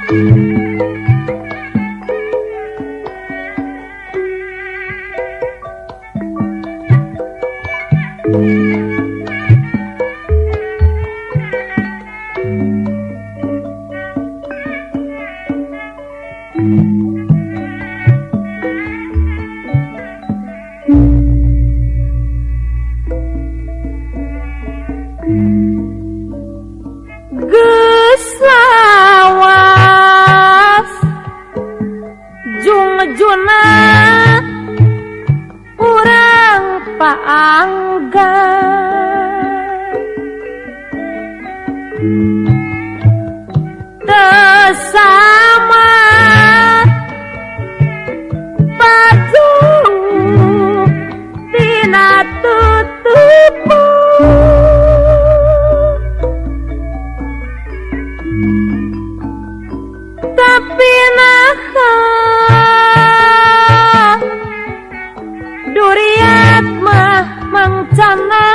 Geus lawas jungjuna urang paangga teu sama baju tina tutupu tapi naha duriat mah mangcana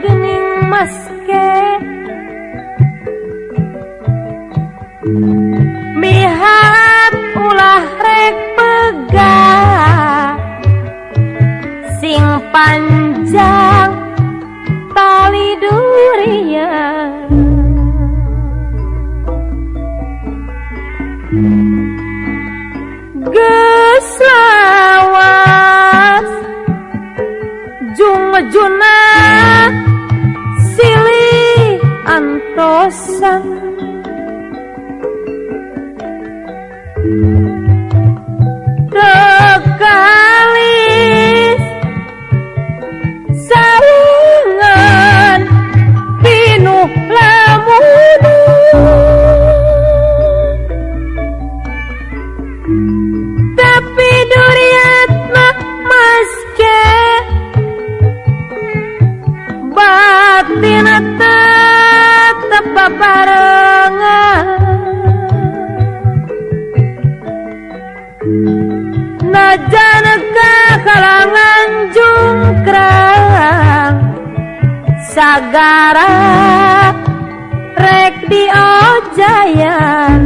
geuning maske miharap ulah rek pegah sing panjang tali durian. Geus lawas jungjuna silih antosan teu kalis sarengan pinuh lamunan tapi duriat mah maske batin tetep babarengan najan kahalangan jungkrang sagara rek diojayan.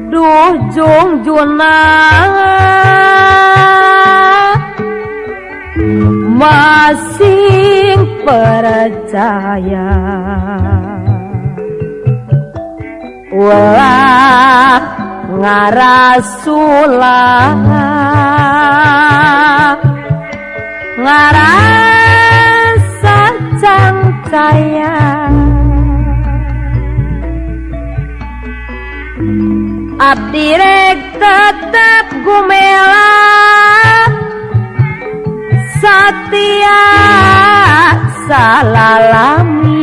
Duh jungjuna masing percaya ulah ngarasulah ngarasa cangcaya abdi rek tetep gumela satia salalamina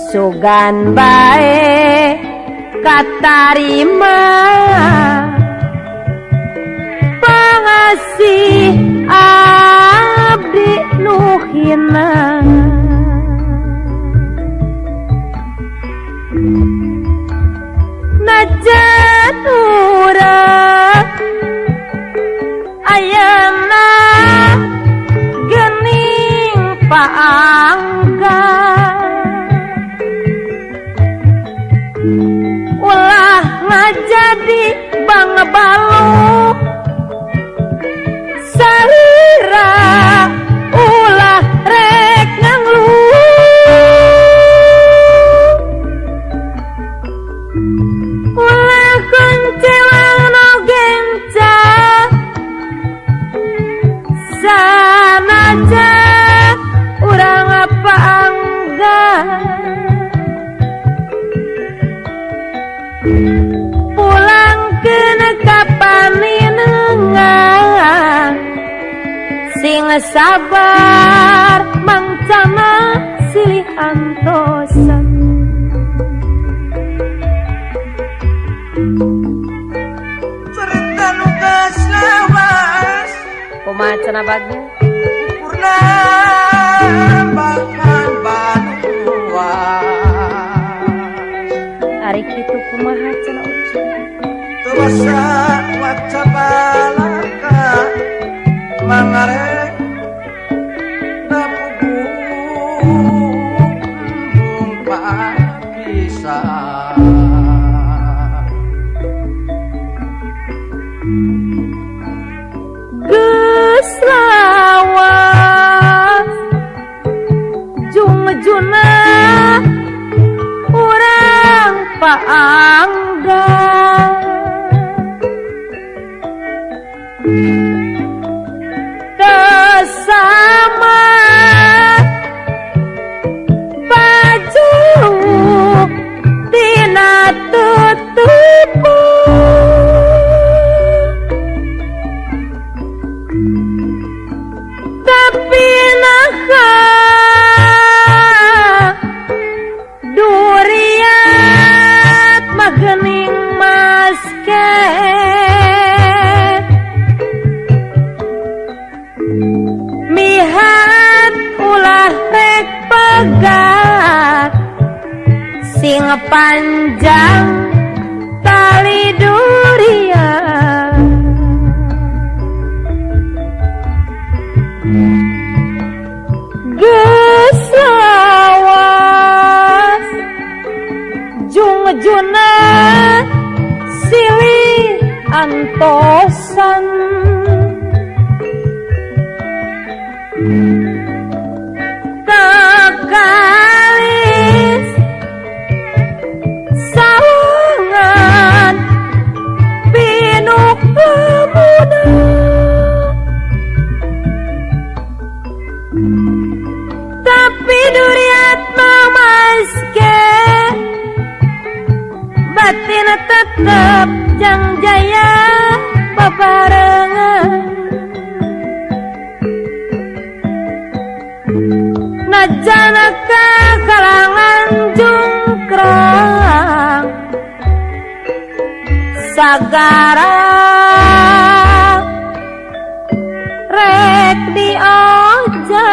sugan bae katarima pangasih abdi nu hina. Najan urang ayeuna geuning paangga ulah ngajadi bangbalu salira ulah rek nganglu ulah koncewang no genca sanaja urang apa angga pulang kena kapaninengan sing sabar mangcana silih antosan. Cerita nu geus lawas kumaha cenah bagus purna bahkan banuas ari kitu kumaha cenah ucu teu basa waca balaka mangareng Angga Tesama baju tina tutupu tapi naha duriat magening maske mihat ulah rek pegat sing panjang tali durian geus lawas jungjuna silih antosan kekalis sawangan pinuh pemuda tapi duriat mamaske batin tetep jang jaya babarengan najana kakalangan jungkrang sagara rek diojayan.